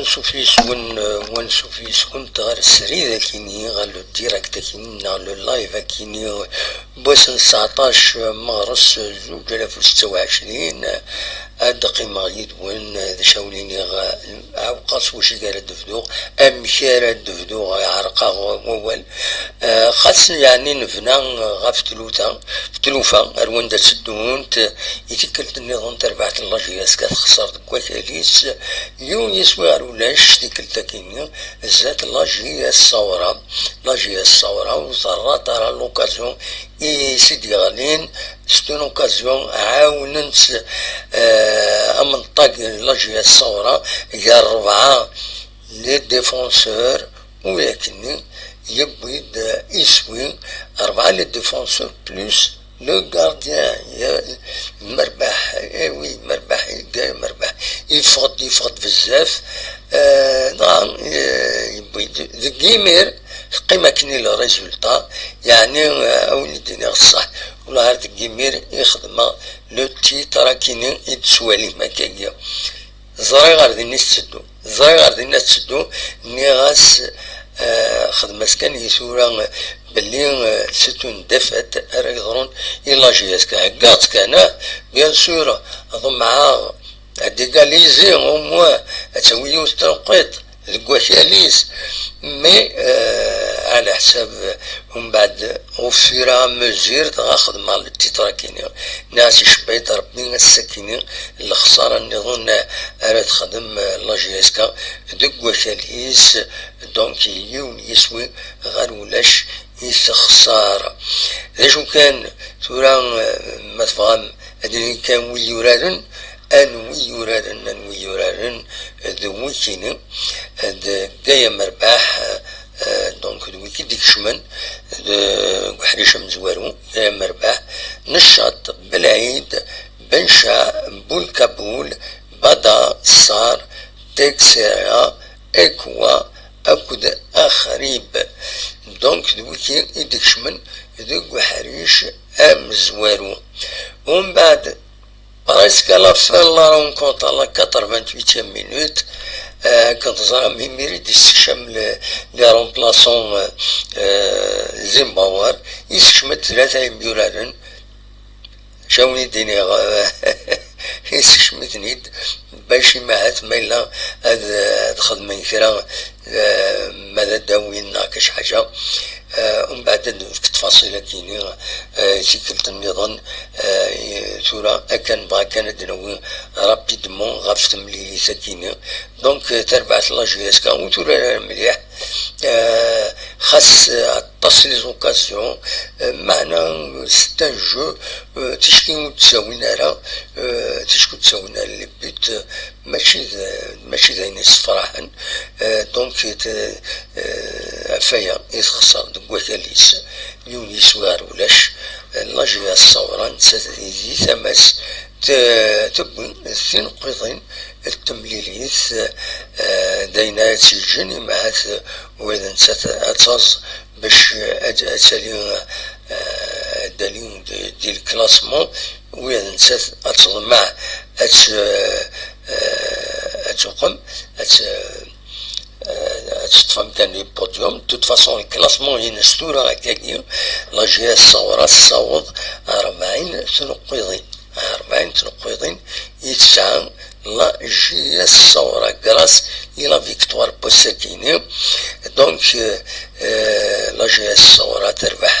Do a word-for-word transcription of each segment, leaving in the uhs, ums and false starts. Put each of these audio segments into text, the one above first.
Ansuf yes-wen, ansuf yes-went ɣer srid akini, ɣer le direct akini, neɣ le live akini, n wass n tseɛṭac meɣres zuǧ alaf u setta u ɛecrin. Ad d-qqimeɣ yid-wen, d acu ara wen-iniɣ, ɛewqeɣ s wacu ara d-bduɣ, amek ara d-bduɣ, ɛerqeɣ wawal. Eh, xas yeɛni nebna ɣef tluta, f tlufa, ar wanda tteddunt, i tikkelt nniḍen terbaɛt n la J S K texṣer deg wakal-is, yiwen yiswi ɣer ulac, tikkelt akini, zdat la J S Sawra, la J S Sawra, ur terrat ara l'occasion i s-id-yeɣlin, c'est une occasion, ɛawnen-tt, eh, amenṭag n la J S Sawra, gar rebɛa les défenseurs, u yakkenni yewwi-d iswi, rebɛa les défenseurs plus le gardien, ya, Merbaḥ, eh oui, Merbaḥ, Gaël Merbaḥ, yeffeɣ-d, yeffeɣ-d bezzaf, eh, dɣa, eh, yewwi-d, deg yimir, teqqim akken i le résultat, yeɛni, eh, a wen-d-iniɣ ṣṣeḥ, ula ɣer deg yimir i xedmeɣ le titre akini i d-tettwalim akkagi. Ẓriɣ ɣer din i tetteddu. Ẓriɣ ɣer din i tetteddu. Nniɣ-as, eh, xdem-as kan i tura, eh, belli, eh, c'est une défaite ara yeḍrun i la J S K. Heggaɣ-tt kan, ah, bien sûr, ḍemɛeɣ ad égaliser, au moins, ad tawi yiwet n tenqiḍt deg wakal-is. Mais, eh, ɛla ḥsab, umbeɛd, au fur et à mesure, dɣa xedmeɣ le titre akini. Nniɣ-as icebba-yi-d Rebbi ass-akini lexsara nniḍen ara texdem, eh, la J S K deg wakal-is. Donc, yiwen yiswi ɣer ulac i texsar. D acu kan, tura, eh, ma tebɣam ad d-nini kan wi yuraren, anwi yuraren, anwi yuraren d wikini, d Gaël Merbaḥ, eh, donc d wiki d-ikecmen, d uḥric amezwaru, Gaël Merbaḥ, Neccaṭ Belɛid, Benca, Bulkabul, Bada, Ṣṣar, Texera, Ekwa, akked Axrib. Donc d wiki i d-ikecmen deg uḥric amezwaru. Umbeɛd, presque à la fin de la rencontre, à la quatre-vingt-huitième minute, eh, akken teẓram, imir i d-yessekcam le, les remplaçants, eh, eh, Zimbabwe, yessekcem-d tlata imyuraren, acu ara wen-d-iniɣ, yessekcem-iten-id bac imahat ma yella ad, ad xedmen kra, eh, ma d ad d-awin neɣ kac ḥaǧa. Eh, umbeɛd ad nefk ttfaṣil akini, eh, tikkelt nniḍen, eh, tura akken bɣa kan ad d-nawi rapidement ɣef temlilit akini. Donc, eh, tarbaɛt la J S K ur turar ara mliḥ, eh, xas, eh, aṭas les occasions, eh, meɛna, eh, c'est un jeu, eh, ticki ur d-ttawin ara, eh, ticki ur d-ttawin ara les buts, eh, mačči d, mačči d ayen yessefraḥen. Eh, donc, eh, ɣef waya i texṣer deg wakal-is, yiwen yiswi ɣer ulac. Eh, la J S Sawra, nettat di, di tama-s, t-, tewwi tineqqiḍin n temlilit, eh, d ayen ara tt-yeǧǧen, imahat, eh, ula d nettat ad taẓ bac ad, ad tali, eh, ad tali di, di le classement, ula d nettat ad teḍmeɛ ad tt-, eh, eh, ad tuqem, ad tt-, eh, ad teṭṭef amkan di podium. De toute façon, le classement-ines tura akkagi, la J S Sawra tessaweḍ rebɛin tneqqiḍin. Rebɛin tneqqiḍin i tesɛa la J S Sawra, grâce i la victoire n wass-agi-ni. Donc, euh, euh, la J S Sawra terbeḥ,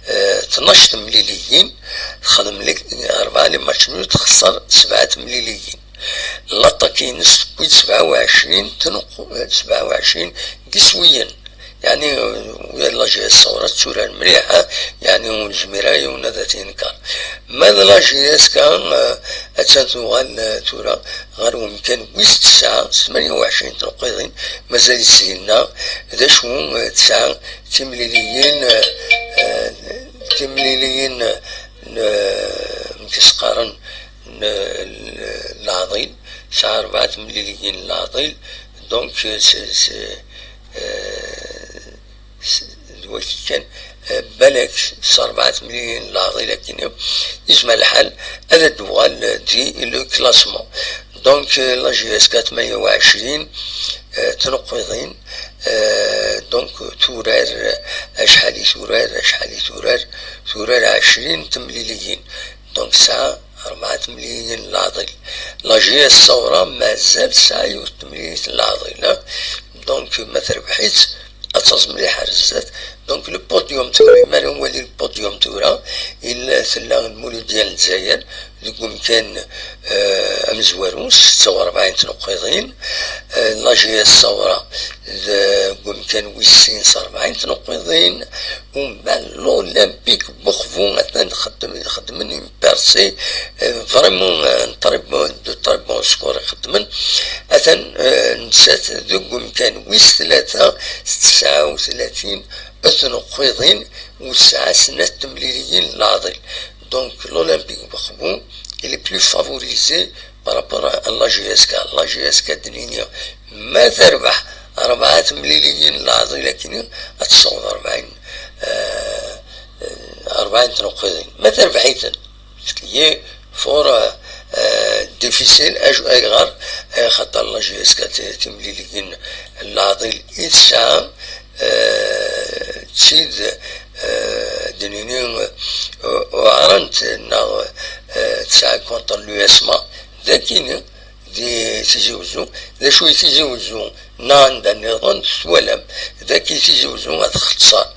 euh, tnac temliliyin, texdem li-, rebɛa les matchs nuls, txeṣṣer sebɛa temliliyin. L'attaque-ines tewwi-d sebɛa u ɛecrin tneqq-, sebɛa u ɛecrin n yiswiyen. Yeɛni, euh, ula d la J S Sawra tetturar mliḥ, ha? Yeɛni, ur nezmir ara yiwen ad t-yenker. Ma d la J S K, euh, attan tuɣal, euh, tura ɣer umkan wis tesɛa, s tmanya u ɛecrin tneqqiḍin, mazal-itt dinna. D acu, euh, tesɛa timliliyin, euh, euh, timliliyin, euh, n, euh, amek i s-qqaren, n, n leɛḍil, tesɛa rebɛa temliliyin n leɛḍil, donc, euh, c'est, c'est, euh, s-, d wagi kan, eh, balak s rebɛa temliliyin n leɛḍil akkin, yezmer lḥal ad d-tuɣal di le classement. Donc, euh, la J S K tmanya u ɛecrin, euh, tneqqiḍin, euh, donc, turar, acḥal i turar, acḥal i turar, turar ɛecrin temliliyin. Donc, tesɛa rebɛa temliliyin n leɛḍil. La J S Sawra mazal tesɛa yiwet temlilit n leɛḍil, ha? Donc, ma terbeḥ-itt, ad taẓ mliḥ ar zdat. Donc, le podium tura, ma nwali le podium tura, il-, tella Lmuludya n Lezzayer deg umkan, euh, amezwaru s setta u rebɛin tneqqiḍin, euh, la J S Sawra deg umkan wis sin s rebɛin tneqqiḍin, umbeɛd l'Olympique Buxvu atan xeddmen, xeddmen une percée, euh, vraiment, euh, très bon, de très bon score i xeddmen. Atan, euh, nettat deg umkan wis tlata s tesɛa u tlatin tneqqiḍin u tesɛa snat temliliyin n leɛḍil. Donc, l'Olympique Buxvu, il est plus favorisé par rapport à la J S K. La J S K, d-nini, ma terbeḥ rebɛa temliliyin n leɛḍil akkenni, ad tesɛuḍ rebɛin, euh, euh, rebɛin tneqqiḍin. Ma terbeḥ-iten, ce qui est fort, euh, euh, difficile, aj-, ayɣer? Axaṭer la J S K ti-, timliliyin n leɛḍil i tesɛa, euh, d tid, euh, d-nini, euh, uɛrent neɣ, euh, tesɛa contre l'U S M A. D akkenni, di Tizi Wezzu. D acu i Tizi Wezzu neɣ anda nniḍen twalam dagi Tizi Wezzu ad txeṣṣer?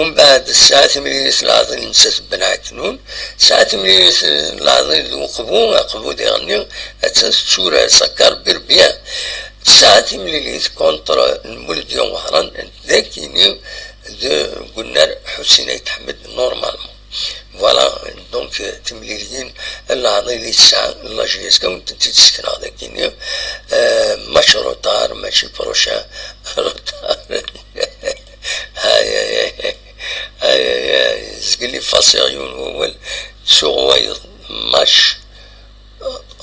Umbeɛd tesɛa timlilit n leɛḍil n Sat Ben Ɛeknun, tesɛa timlilit n leɛḍil d Uqbu, Aqbu diɣenni attan tetturar, ça carbure bien. Tesɛa timlilit contre Lmuludya n Wehran, d akkenni d Gunnar Ḥusin Ayt Ḥmed, normalement. Voilà, donc, euh, timliliyin n leɛḍil i tesɛa la J S K, ur tent-id-sekneɣ dagi-nni. Euh, match retard, mačči prochain retard. Ay, ay, ay, ay, ay, ay, zgel ifaṣiɣ yiwen wawal, ttuɣ wayeḍ, match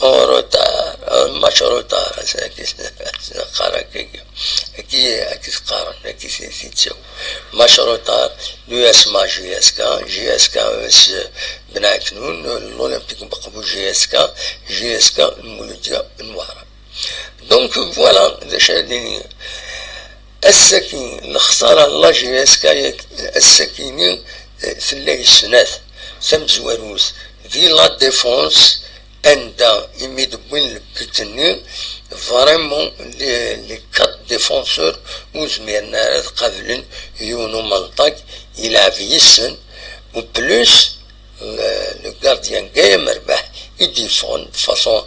en retard, euh, match retard, c'est, c'est, c'est, c'est, c'est, c'est, c'est, c'est, c'est, match retard, l'U S M A J S K, J S K E S Ben Aknoun, l'Olympique Baqbou J S K, J S K Mouloudia Noir. Donc voilà, déjà, ass-agi, lexsara n la J S K, ass-agi-ni, eh, tella yes-s, tamezwarut, di la défense, anda imi d-wwin le but-nni, vraiment, les, les quatre défenseurs ur zmiren ara ad qablen yiwen umenṭag, yelɛeb yes-sen, ou plus, le, le gardien Gaël Merbeih, il défend de façon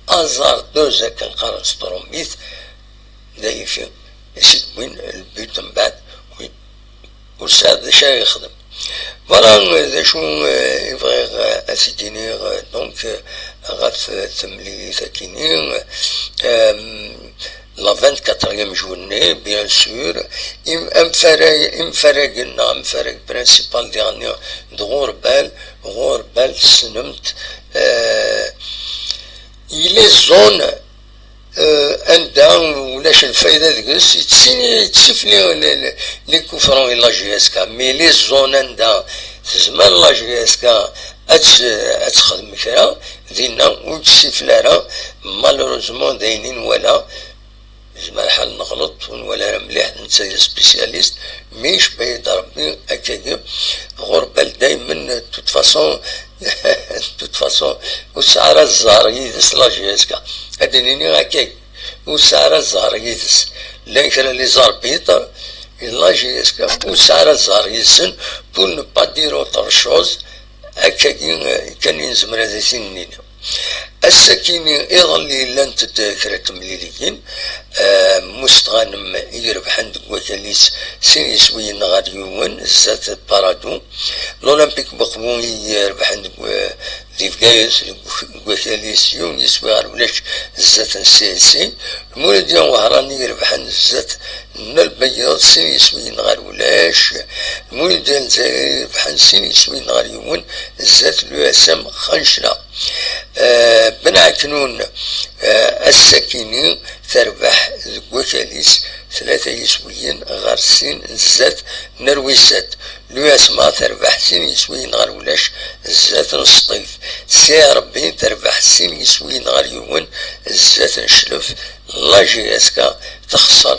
hasardeuse, akken qqaren s trumit, d ayfi, i s-d-wwin le but mbeɛd, wi-, ur sɛiɣ d acu ara yexdem. Voilà, d acu, euh, i bɣiɣ, euh, ad t-id-iniɣ, euh, donc, euh, ɣef, euh, temlilit akini, euh, la vingt-quatrième journée, bien sûr, im-, amfarag, imfaragen, neɣ amfarag principal diɣenni d Ɣurbal, Ɣurbal tessnem-t, euh, il est zone, euh, anda ulac lfayda deg-s, yettini, yettsifli les, les, les coups francs i la J S K, mais les zones anda tezmer la J S K ad tt-, ad texdem kra, dinna ur yettsifli ara, malheureusement d ayen i nwala, yezmer lḥal neɣleṭ, ur nwala ara mliḥ, netta d spécialiste, mais icebba-yi-d Rebbi akkagi, Ɣurbal daymen, de toute façon, de toute façon, ur tesɛi ara zzher yid-s la J S K. Ad d-nini akkagi, ur tesɛi ara zzher yid-s. Llan kra les arbitres, la J S K, ur tesɛi ara zzher yid-sen, pour ne pas dire autre chose, akkagi, eh, kan i nezmer ad as-nini. Ass-akini iḍelli llant-d kra n temliliyin, eh, Mustɣanem i irebḥen deg wakal-is sin yiswiyen ɣer yiwen, zdat Paradou. L'Olympique Baqbou i irebḥen deg wa-, di Bgayet, deg wa-, deg wakal-is yiwen yiswi ɣer ulac, zdat n C S C. Lmuludya n Wehran i irebḥen zdat n Lbeyyeḍ, sin yiswiyen ɣer ulac. Lmuludya n Lezzayer i irebḥen sin yiswiyen ɣer yiwen, zdat l'U S M Xancla. Eh, Ben Ɛeknun, eh, ass-akini terbeḥ deg wakal-is tlata yiswiyen ɣer sin zdat n Rwisat. L'U S M A terbeḥ sin yiswiyen ɣer ulac zdat n Sṭif. Si Ṛebbi terbeḥ sin yiswiyen ɣer yiwen zdat n Cclef. La J S K texṣer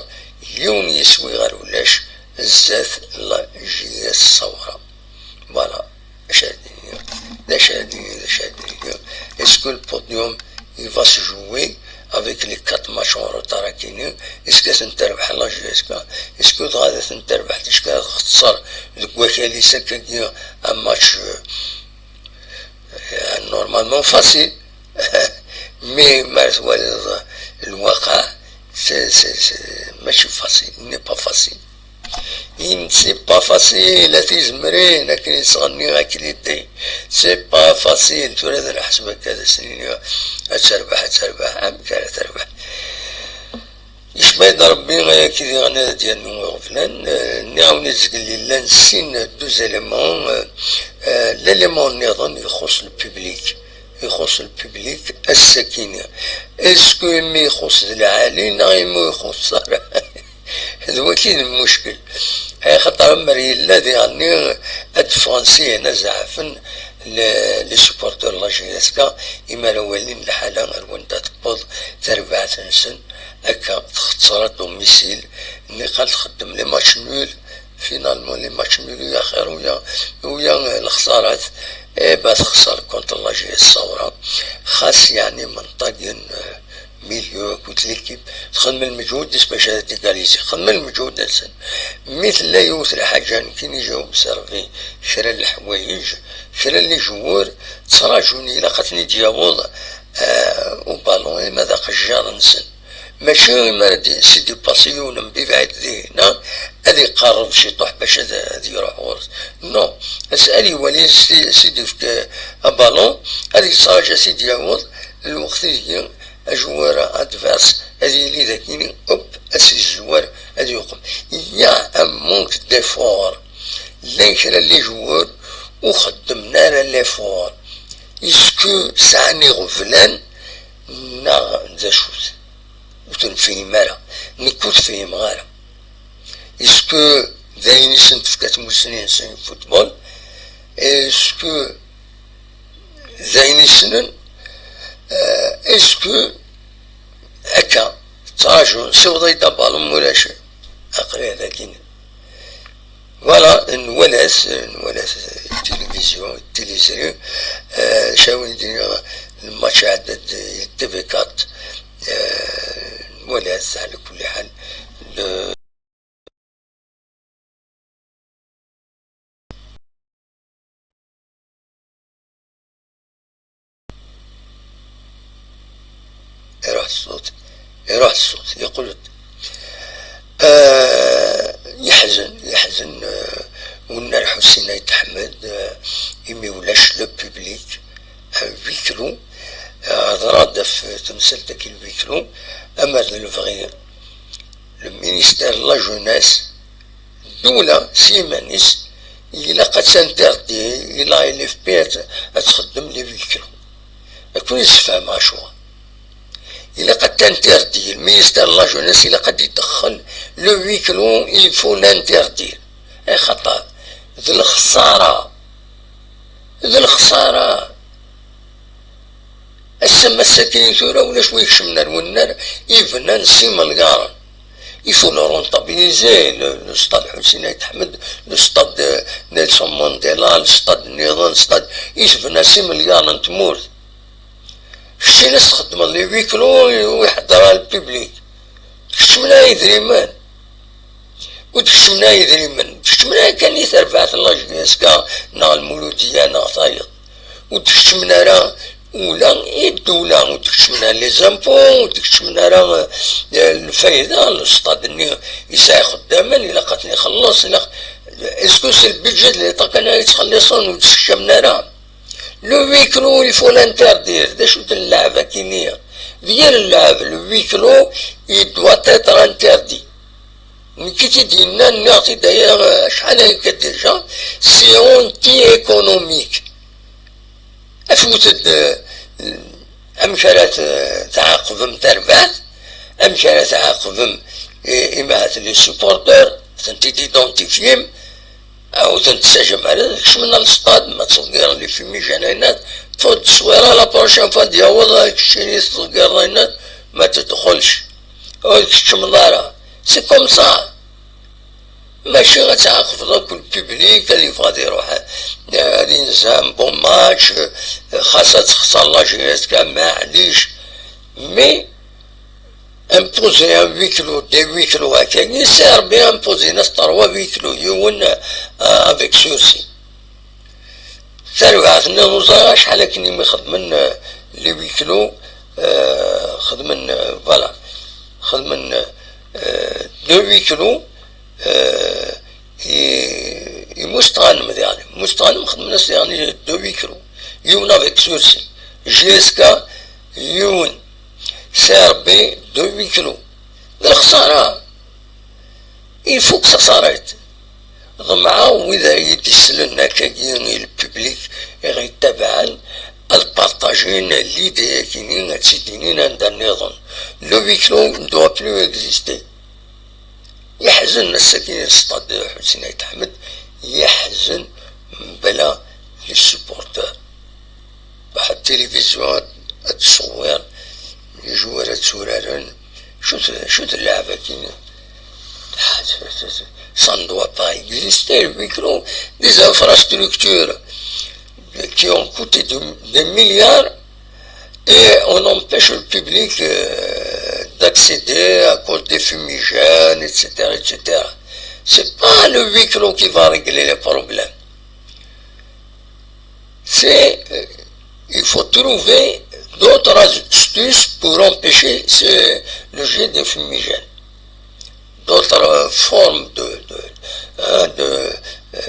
yiwen yiswi ɣer ulac zdat la J S Ṣawra. Voilà. D acu ara d-iniɣ? D acu ara d-iniɣ? D acu ara d-iniɣ? Est-ce que le podium, il va se jouer avec les quatre matchs en retard akini? Est-ce que ad ten-terbeḥ la J S K? Est-ce que dɣa ad ten-terbeḥ ticki ad texṣer deg wakal-is akkagi un match, euh, normalement facile? Mais ma twaliḍ lwaqa, c'est, c'est, c'est, mačči facile, il n'est pas facile. In, c'est pas facile, a tizemrin, akken yettɣenni akli-d. C'est pas facile, tura ad nḥesb akka d ass-nni, ad terbeḥ, ad terbeḥ, amek ara terbeḥ? Yecba-d Rebbi, ay akid yeɣni ad d-yernu iɣeblan. Eh, nniɣ-awen-d zgelli llan sin, deux éléments, eh, eh, l'élément nniḍen ixuṣṣ le public, ixuṣṣ le public ass-akini. Est-ce que imi ixuṣṣ d lɛali neɣ imi ur ixuṣṣ ara? D waki i d lmuckel. Axaṭer amer yella diɣenni ad d-ffɣen syin ad zeɛfen le-, les supporters n la J S K, imi ara walin lḥala ar wanda tewweḍ terbaɛt-nsen, akka txeṣṣer à domicile, niqal txeddem les matchs nuls, finalement les matchs nuls, uya xir, uya, uya lexsarat, eh ben texṣer contre la J S Ṣawra, xas yeɛni menṭagen, eh, milieu akked l'équipe, txedmem lmeǧhud-is bac ad égaliser, xedmen lmeǧhud-nsen. Mi tella yiwet lḥaǧa, nekkini j'ai observé kra n leḥwayeǧ, kra n les joueurs ttraǧun, ilaq ad ten-id-yaweḍ, eh, uballon, ima d aqejjar-nsen. Mačči imi ara d-, s-id-ipasi yiwen mebɛid dihin, ad iqerreb ciṭuḥ bac ad, ad iruḥ ɣur-s. Non, as-, ad iwali s-, s-id-ifk, eh, abalun, ad yettraǧu s-id-yaweḍ, lweqt ideg ajewwar adverse ad yili dagini, hop, ad s-yezwar, ad yuqem. Il y a un manque d'effort. Llan kra n les joueurs ur xeddmen ara l'effort. Est-ce que sɛan iɣeblan neɣ d acu-t? Ur ten-fhimeɣ ara. Nekk ur t-fhimeɣ ara. Est-ce que d ayen i sen-tefka tmussni-nsen i football? Est-ce que d ayen i ssnen? Euh, est-ce que akka ttraǧun, siweḍ-iyi-d abalun, ma ulac aql-i ad akini. Voilà, nwala-t, nwala-t, télévision, tilisérie, euh, cawin dini, le match iɛedda-d, T V quatre, euh, nwala-t, ɛla kulli ḥal, le Iruḥ ṣṣut, iruḥ ṣṣut, yeqqel-d. Ah, yeḥzen, yeḥzen, ah, wennar Ḥusin Ayt Ḥmed, ah, imi ulac le public, à huis clos, ah, hedṛeɣ-d ɣef temsalt-agi n huis clos, amer d lebɣi, le ministère de la jeunesse, ddula s yiman-is, ilaq ad t-interdire, ilaq L F P ad, ad txeddem les huis clos. Ad ken-ssefhameɣ acuɣer. Ilaq ad t-interdire, le ministère de la jeunesse, ilaq ad idexxel le huis clos, il faut l'interdire. Axaṭer d lexṣara, d lexṣara. Ass-a, ma ass-agi tura, ulac wi ikecmen ar wennar, i bnan s imelyaṛen. Il faut le rentabiliser, le, le stade Ḥusin Ayt Ḥmed, le stade de Nelson Mandela, le stade nniḍen, le stade i tebna s imelyaṛen n tmurt. Keččini ad txeddmeḍ les huis clos u iḥedder ɣer le public. Tkeččmen ara idrimen. Ur d-keččmen ara idrimen. Ur d-keččmen ara kan i terbaɛt n la J S K neɣ Lmuludiya neɣ tayeḍ. Ur d-keččmen ara ula i ddula, ur d-keččmen ara les impôts, ur d-keččmen ara, eh, lfayda, le stade-nni yesɛa ixeddamen, ilaq ad ten-ixelleṣ, ilaq, est-ce que c'est le budget de l'État kan ara yettxelliṣen, ur d-ssekcamen ara? Le huis clos, il faut l'interdire. D acu-t lleɛb-agi-nni? D yir lleɛb, le huis clos, il doit être interdit. Nekk i t-id-yennan, nniɣ-t-id aya, eh, acḥal akka déjà, c'est anti-économique. Afut-d, eh, amek ara t-, tɛaqbem tarbaɛt, amek ara tɛaqbem, eh, imahat les supporters, ad tent-id-identifiem. Ur ten-tessajam ara ad kecmen ɣer lsṭad, ma ttḍeggiren les fumigènes, ayen-a, ṭṭef-d tteswira, la prochaine fois d-yaweḍ, keččini tettḍeggireḍ, ayen-a, ma tedxelx. Ur tkeččmeḍ ara. C'est comme ça. Mačči ad tɛaqbeḍ akk le public, ad yebɣu ad iruḥ, ad yenza un bon match, xas ad texṣer la J S K, maɛlic. Mais imposer un huis clos, deux huis clos, akkagi, c'est Rebbi imposer-as trois huis clos, yiwen, euh, avec sursis. Tarbaɛt-nni ur ẓriɣ acḥal akken imi xedmen, euh, les huis clos, euh, xedmen, euh, voilà, xedmen, euh, deux huis clos, euh, i, i Mustɣanem diɣen. Mustɣanem xedmen-as diɣen deux huis clos. Yiwen avec sursis. J S K, yiwen. C'est Rebbi, deux huis clos. D lexsara. Il faut que ça s'arrête. Ḍemɛeɣ wid ara yi-d-isellen akkagi, i le public i ɣ-yettabaɛen, ad partagen l'idée-agi-nni, ad tt-id-inin anda nniḍen. Le huis clos ne doit plus exister. Yeḥzen ass-agi stade Ḥusin Ayt Ḥmed, yeḥzen mebla les supporters. Waḥed tilivizyu ad, ad tṣewwir les joueurs ad tturaren. Acu-t, acu-t llaɛeb-agi? Ça ne doit pas exister, le huis clos. Des infrastructures qui ont coûté de, des milliards et on empêche le public, euh, d'accéder à cause des fumigènes, et cetera, et cetera. C'est pas le huis clos qui va régler les problèmes. C'est, euh, il faut trouver d'autres astuces pour empêcher ce, le jet des fumigènes. D'autres formes de, de, hein, de, euh,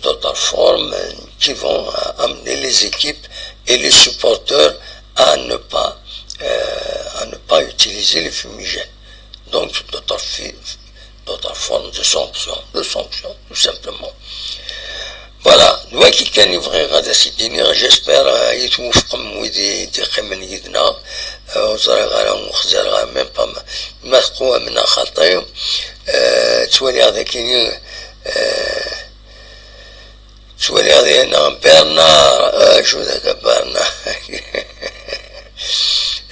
d'autres formes qui vont amener les équipes et les supporters à ne pas, euh, à ne pas utiliser les fumigènes. Donc, d'autres fi-, d'autres formes de sanctions, de sanctions, tout simplement. Voilà, d wagi kan i bɣiɣ ad as-id-iniɣ, j'espère, euh, ad iyi-twufqem wid i d-iqqimen yid-neɣ. Euh, ur ẓriɣ ara, ur xziɣ ara, même pas ma, ma teqwam neɣ xaṭi. Euh, ttwaliɣ dagi, euh, ttwaliɣ dinna Bernard, euh, acu d akka Bernard?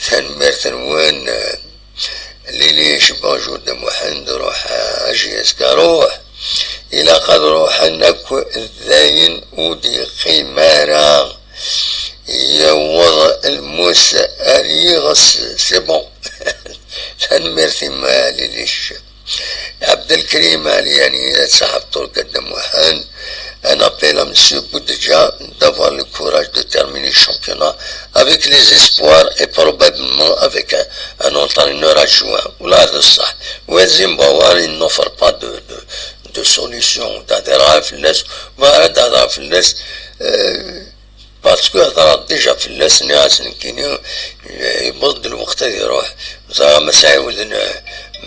Tanemmirt-nwen, euh, Lilic, bonjour de Muḥend, ruḥ, euh, J S K, ruḥ. Ilaq ad ruḥen akk, dayen ur d-yeqqim ara. Yewweḍ lmus ar yiɣes, c'est bon. Tanemmirt-im, euh, Lilic. Abdelkrim Aliani, صاحب Turk Dda Muḥend, un appel à Monsieur Boudja d'avoir le courage de terminer le championnat avec les espoirs et probablement avec un, un entraîneur adjoint. Wala d ṣṣeḥ. Wa Zimbabwe, il n'offre pas de, de, de solution. Ad d-hedreɣ fell-as, ma ara d-hedreɣ fell-as, euh, Parce que hedreɣ déjà fell-as, nniɣ-as nekkini, eh, yewweḍ-d lweqt ad iruḥ. Ẓriɣ ma s-ɛiwden,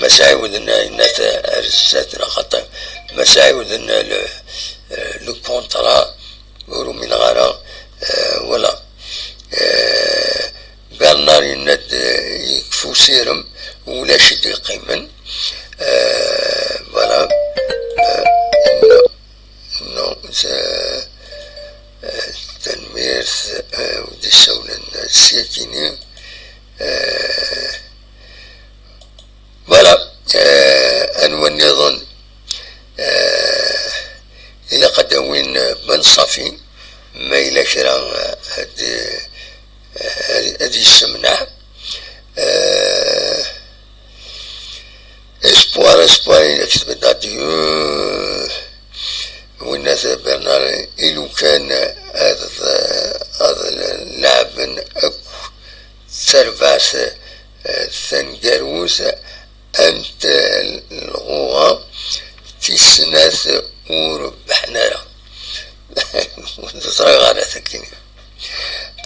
ma s-ɛiwden, eh, yenna-t ar zdat neɣ xaṭi, ma s-ɛiwden, eh, le, eh, le contrat, ur umineɣ ara, eh, voilà. Eh, Bernard yenna-d, eh, yekfa usirem, ulac i d-yeqqimen. Eh, voilà. Eh, non. Non, c'est, euh, tanemmirt, euh, wid d-issawlen, euh, s yakini. Euh, voilà, euh, anwa nniḍen, euh, ilaq ad d-awin, euh, Ben Safi, ma yella kra, euh, ad, euh, ad, ad yessemneɛ. Euh, Espoir, espoir, il a dit adieu. Winna-t Bernard, i lukan ad, ad leɛben akk d tarbaɛt, eh, taneggarut, ant lɣuɣa tis snat ur rebḥen ara. Ur ẓriɣ ara takini.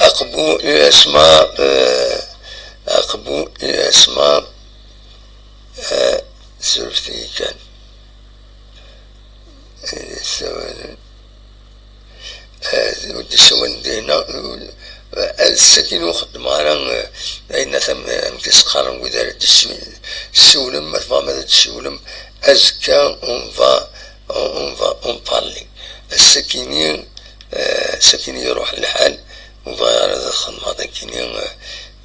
Aqbu U S M A, eh, aqbu U S M A, eh, surfet-iyi kan. Eh, ssawalen. ur d-ssawalen dinna, eh, ass-agi ur xeddmeɣ ara, eh, ayen atam-, amek i s-qqaren wid ara d-ssiwlen, ma tebɣam ad d-ssiwlem, azekka, on va, on va en parler. Ass-akini, eh, ass-akini iruḥ lḥal, ur bɣiɣ ara ad xedmeɣ dagini, eh,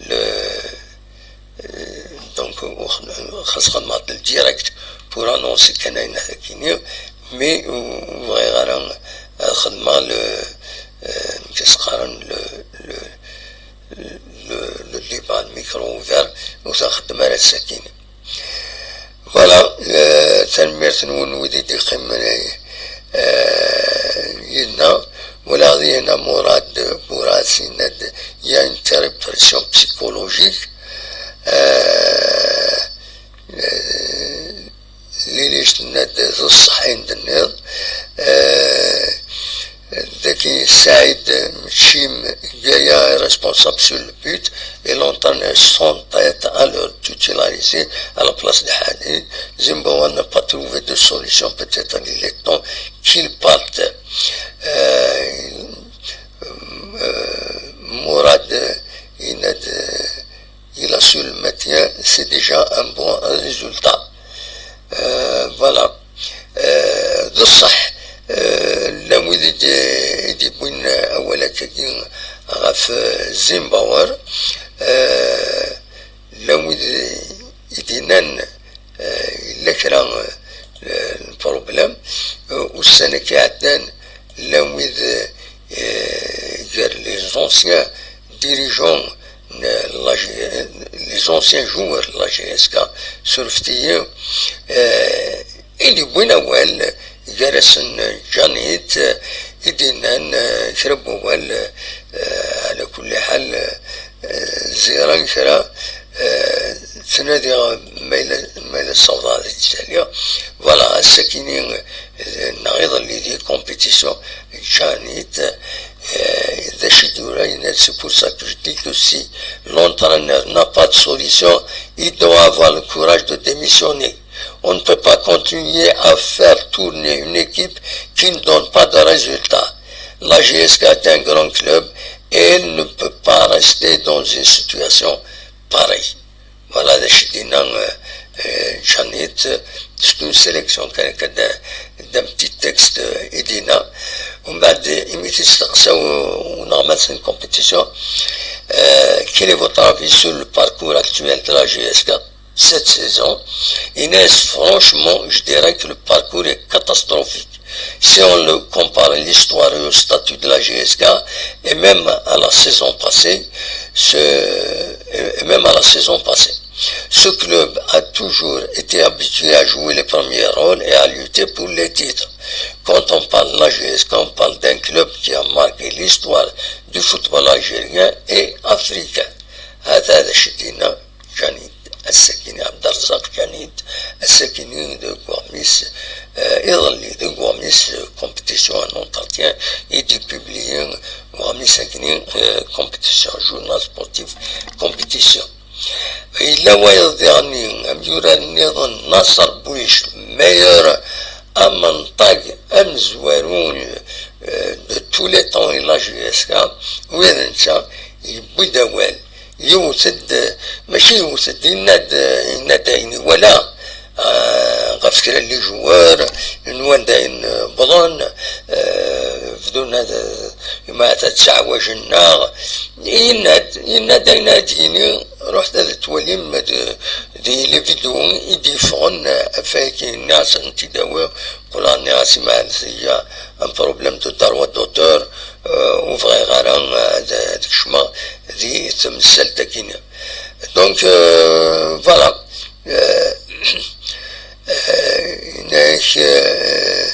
le, eh, donc, ur xed-, xas xedmeɣ-d le direct pour annoncer kan ayen akini, mais ur, ur bɣiɣ ara ad xedmeɣ le, eh, amek i s-qqaren, le, le, le, le débat, le micro ouvert, ur t-nxeddem ara ass-akini. Voilà, eh, tanemmirt-nwen wid i d-iqqimen, eh, yid-neɣ. Walaɣ dinna Murad Buras yenna-d, il y a une telle pression psychologique. Eh, eh, Lili tenna-d d ṣṣeḥ ayen d-tenniḍ. Eh, dagi Saïd Mchim Gaya est responsable sur le but et l'entraîneur s'entête à le titulariser à la place de Hadi. Zimbawa n'a pas trouvé de solution, peut-être il est temps qu'il parte. Euh, euh, Mourad, il a de, il assure le maintien, c'est déjà un bon résultat. Euh, voilà. Euh, d ṣṣeḥ, euh, llan wid i d-, i d-yewwin awal akkagi ɣef, euh, Zimbabwe. Euh, llan wid i d-yennan, euh, yella kra, euh, n problème. Euh, ussan-agi iɛeddan, llan wid, euh, gar les anciens dirigeants n la G-, les anciens joueurs de la G S K, surfet-iyi, euh, i d-yewwin awal, gar-asen Janit, euh, i d-yennan, euh, kra n wawal, euh, ala kulli ḥal, euh, ziran kra, euh, ttnadiɣ ma yella, ma yella ssawḍeɣ ad t-id-ssaliɣ. Voilà, ass-akini, euh, neɣ iḍelli di compétition, Janit, euh, d acu i d-yura, yenna-d, c'est pour ça que je dis que si l'entraîneur n'a pas de solution, il doit avoir le courage de démissionner. On ne peut pas continuer à faire tourner une équipe qui ne donne pas de résultats. La G S K est un grand club et elle ne peut pas rester dans une situation pareille. Voilà d acu i d-yenna, euh, euh, Janit, c'est une sélection kan, kan d, d'un petit texte, euh, i d-yenna. Umbeɛd, imi t-isteqsa u-, uneɣmas n compétition, euh, quel est votre avis sur le parcours actuel de la G S K cette saison? Inès, franchement, je dirais que le parcours est catastrophique. Si on le compare à l'histoire et au statut de la G S K, et même à la saison passée, ce, et même à la saison passée, ce club a toujours été habitué à jouer les premiers rôles et à lutter pour les titres. Quand on parle de la G S K, on parle d'un club qui a marqué l'histoire du football algérien et africain. هذا هذا الشيء دينا. Janit, ass-akini Abderrazaq Janit, ass-akini deg waɣmis, euh, iḍelli deg waɣmis, euh, compétition, un entretien, i d-ipubliye waɣmis-akini, euh, compétition, journal sportif, compétition. Yella wayeḍ diɣen, amyurar nniḍen, Nasser Bouiche, meilleur amenṭag, amezwaru, euh, de tous les temps i la G S K, ula d netta yewwi-d awal. Yiwet-d, mačči yiwet-d, yenna-d, yenna-d ayen iwala, ah, ɣef kra n les joueurs, nwan d ayen, eh, wwḍen, eh, bdun ad, eh, jmaɛat ad ttɛawajen-aɣ. Yenna-d, yenna-d ayen ad d-yini, ruḥet ad twalim d, di les vidéos i d-yeffɣen, eh, ɣef wayen nniɣ-as ad tent-id-awiɣ, qqleɣ nniɣ-as i Mɛelli, il y a un problème de droit d'auteur, eh, ur bɣiɣ ara, eh, ad, ad kecmeɣ di temsalt-agi-nni. Donc, euh, voilà. Euh, euh, yenna-ak, euh,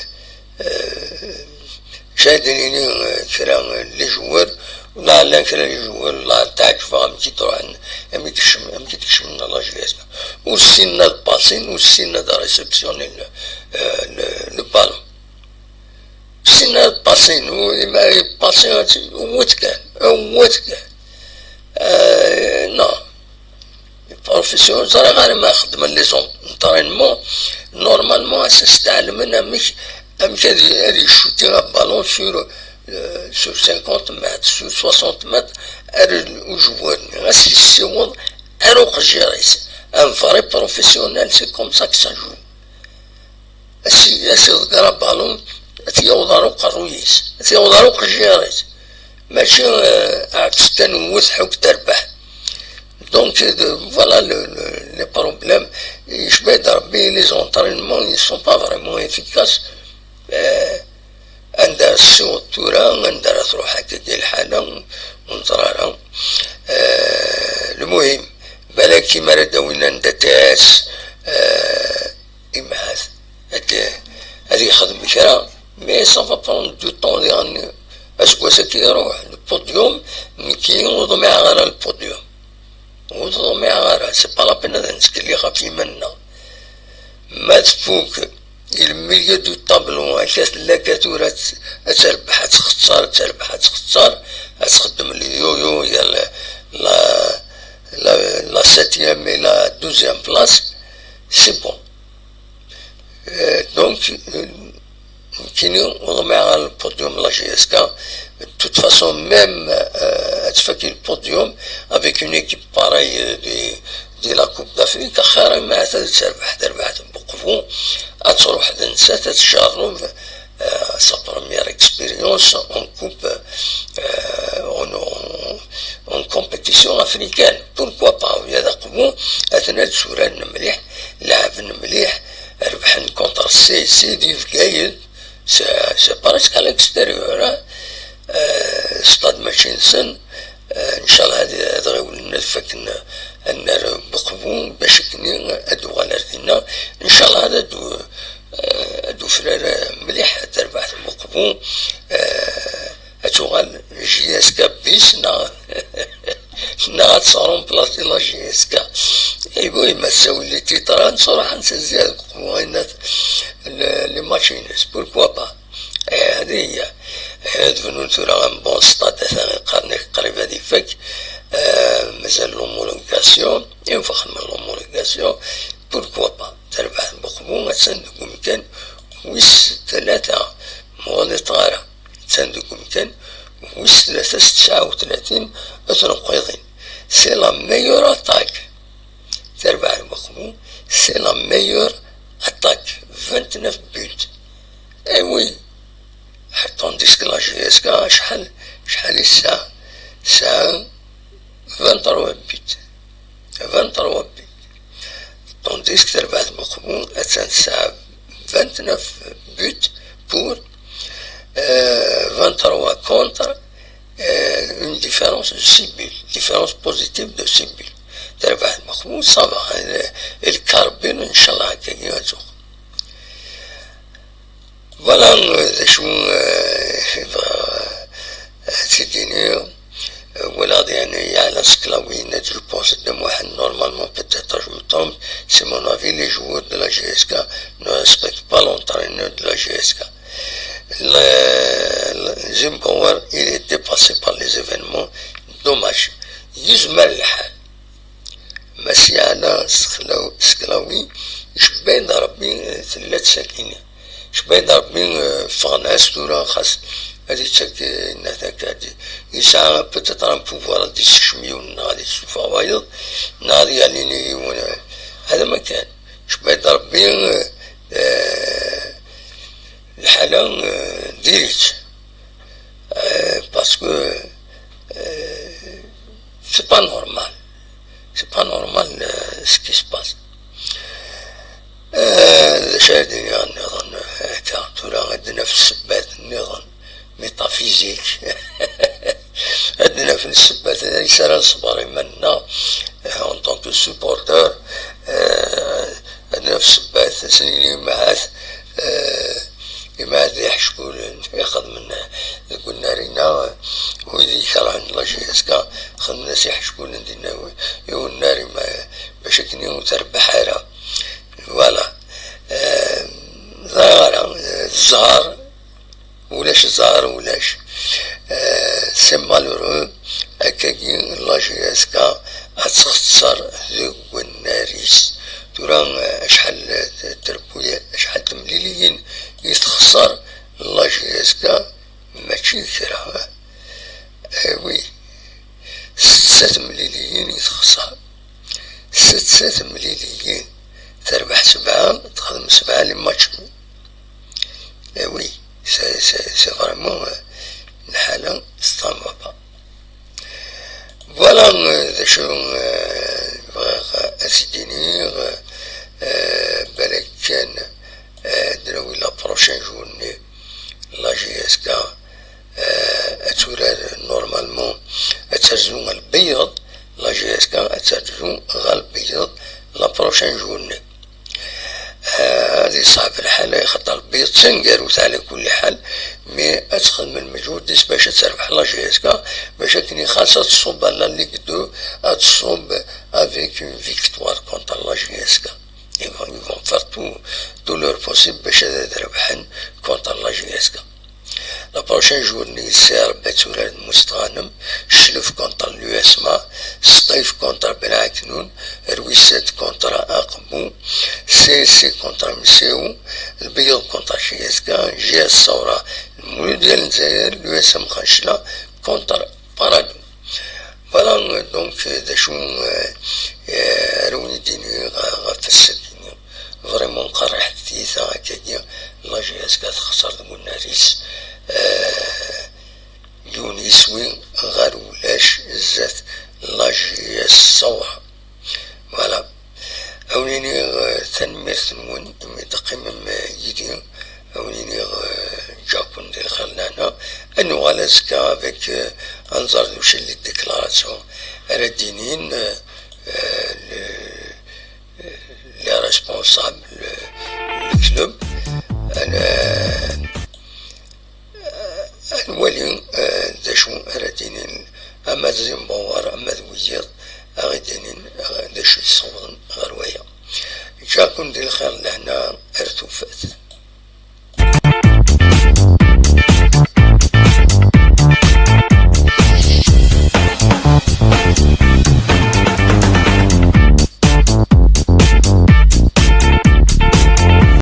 euh, acu ad d-nini, euh, kra n les joueurs, la, llan kra n les joueurs, la, teɛǧeb-aɣ amek i d-ruḥen, amek i d-kecmen, amek i d-kecmen la G S K. Ur ssinen ad passin, ur ssinen ad réceptionner le, euh, le, le ballon. Ur ssinen ad passin, u, ma passin, wwet kan, wwet kan. Euh, non. Profession, ẓriɣ ara ma xeddmen les entraînements, normalement, ad s-steɛlemen amek, amek ad, ad icuti un ballon sur, sur cinquante mètres, sur soixante mètres, ar ujewwir-nni, ad s-yessiweḍ ar uqejjir-is. Un vrai professionnel, c'est comme ça que ça joue. Ad s-, ad s-iḍegger abalun, ad t-yaweḍ ar uqerruy-is, ad t-yaweḍ ar uqejjir-is. Mačči, euh, ɛkes kan wwet ḥuk terbeḥ. Donc, euh, voilà le, le, les problèmes. Yecba-d Rebbi, les entraînements, ils sont pas vraiment efficaces. Euh, anda ara tessiweḍ tura, anda ara truḥ akka di lḥala, ur neẓri ara. Euh, lmuhim, balak mi ara d-awin un D T S, euh, imhat ad, ad yexdem kra, mais ça va prendre du temps, diɣen aseggas-agi iruḥ, le podium, nekki ur ḍmiɛeɣ ara le podium. Ur ḍmiɛeɣ ara, c'est pas la peine ad nettkelli ɣef yiman-nneɣ. Ma tfuk, il milieu du tableau, akka tella akka tura ad, ad terbeḥ, ad txeṣṣer, ad terbeḥ, ad txeṣṣer, ad txeddem le yo-yo, ya la, la, la, la septième et la douzième place, c'est bon. Euh, donc, euh, nekkini ur ḍmiɛeɣ ara le podium la J S K. De toute façon, même, euh, ad tfaki le podium avec une équipe pareille, euh, de, de la Coupe d'Afrique, axir ma ad terbeḥ, terbeḥ Buqbu, ad truḥ d nettat, ad tjerreb, euh, sa première expérience en coupe, euh, en, en, en compétition africaine. Pourquoi pas? Ula d Aqbu, atnan tturaren mliḥ, leɛben mliḥ, rebḥen contre C C di Bgayet, c'est, c'est presque à l'extérieur, hein. Euh, stade mačči-nsen, euh, ncallah ad, ad ɣiwlen ad fakken ad nerr Buqbu, bac akken ad d-uɣal ar dinna. Ncallah ad, ad, euh, ad d-ufrar mliḥ tarbaɛt n Buqbu, euh, ad tuɣal J S K bis, neɣ, neɣ ad tesremplaṣi la J S K. Ibu, ma tessawel les titres, ad nṣuṛeḥ ad nessazzi deg Buqbu, ayen at-, le, le match-ines, pourquoi pas? Eh, hadi hiya. Eh, ad bnun tura un bon stade, atan qqaren-ak qrib ad ifak. Eh, mazal l'homologation, une fois xedmen l'homologation, pourquoi pas? Tarbaɛt n Buqbu attan deg umkan wis tlata, ma ur ɣliṭeɣ ara. Attan deg umkan wis tlata s tesɛa u tlatin n tneqqiḍin. C'est la meilleure attaque. Tarbaɛt n Buqbu, c'est la meilleure attaque, vingt-neuf buts. Eh oui. Tandis que la J S K, acḥal, acḥal i tesɛa? Tesɛa vingt-trois buts. Vingt-trois buts. Tandis que tarbaɛt n Buqbu, attan tesɛa vingt-neuf buts pour, euh, vingt-trois contre, euh, une différence de six buts. Différence positive de six buts. Tarbaɛt n Buqbu, ça va. Et le, et le quart but, ncallah, akkagi ad tuɣ. Voilà, euh, d acu, euh, i bɣiɣ, euh, ad tt-id-iniɣ. Euh, walaɣ diɣen Yeɛla Seklawi yenna-d, je pense, Dda Muḥend, normalement, peut-être je me trompe, c'est mon avis, les joueurs de la J S K ne respectent pas l'entraîneur de la J S K. Le, le, Zimbabwe, il est dépassé par les événements. Dommage. Yezmer lḥal. Mass Yeɛla Seklaw-, Seklawi, icebba-d Rebbi, eh, tella-d sakina. Icebba-d Rebbi, eh, ffɣen-as tura, xas ad ittak, eh, yenna-t akka, ad i-, yesɛa peut-être un pouvoir ad d-issekcem yiwen neɣ ad issufeɣ wayeḍ, neɣ ad yalini yiwen, eh, hada ma kan. Icebba-d Rebbi, eh, eh, lḥala, eh, diri-tt. Euh, parce que, euh, c'est pas normal. C'est pas normal, euh, ce qui se passe. Euh, d acu ara d-iniɣ nniḍen, euh, akka, tura ad d-naf ssebbat nniḍen, métaphysique. Ad d-naf ssebbat, acu ara nṣebber iman-nneɣ, euh, en tant que supporter, euh, ad d-naf ssebbat, ad s-nini ahat, euh, Imɛad d iḥeckulen ixedmen deg unnar-inna, wid ikerhen la J S K, xedmen-as iḥeckulen dinna i unnar, ma, bac akken ur terbeḥ ara. Voilà. Euh, ẓer, euh, ẓer, ulac ẓer, ulac. Euh, c'est malheureux. Akkagi, la J S K ad txeṣṣer deg unnar-is. Tura, eh, acḥal, eh, trebbuya-, acḥal temliliyin i txeṣṣer la J S K, Mačči d kra. Eh oui, setta temliliyin i texṣer. Setta temliliyin. Terbeḥ sebɛa, texdem sebɛa les matchs nuls. Eh oui, c'est, c'est, c'est vraiment, euh, lḥala tettɣama pas. Voilà, euh, d acu, euh, bɣiɣ ad s-d-iniɣ, euh, balak kan, euh, ad nawi la prochaine journée, la J S K, euh, ad turar normalement, ad terzu ɣer lbeyyeḍ, la J S K ad terzu ɣer lbeyyeḍ la prochaine journée. Ah, ad yeṣɛeb lḥal, axaṭer lbeyyeḍ d taneggarut ɛla kulli ḥal, mais ad texdem lmeǧhud-is bac ad terbeḥ la J S K, bac akken xas ad tṣubb à la Ligue deux, ad tṣubb avec une victoire contre la J S K. Ils vont, ils vont faire tout, tout leur possible bac ad, ad rebḥen contre la J S K. La prochaine journée, c'est Rebbat Turar de Mustaghanm, Cclef contre l'U S M A, Sṭif contre Belɛeknun, Rwisat contre Aqbu, C S C contre Msew, Lbeyyeḍ contre J S K, J S Saoura, Lmulud n Lezzayer, l'U S M Khancla contre Paradou. Voilà, donc, d acu, euh, euh, ara wen-d-iniɣ ɣef wass-agi. Vraiment qerriḥet tiyita akkagi, la J S K texṣer deg unnar-is, euh, yiwen yiswi ɣer ulac zdat la J S Saoura. Voilà. Ad wen-iniɣ, euh, tanemmirt-nwen imi d-teqqimem, euh, yid-i. Ad wen-iniɣ, euh, ǧǧiɣ-ken di lxir lehna. Ad nuɣal azekka avec, euh, ad nẓer d ucu les déclarations ara d-inin, euh, euh, le, les responsables, euh, du club. Ad, euh, ad nwali, euh, d acu ara d-inin ama d Zimbabwe ama d wiyiḍ, ad ɣ-d-inin, euh, d acu yessawḍen ɣer waya. Ǧǧiɣ-ken di lxir lehna, ar tufat.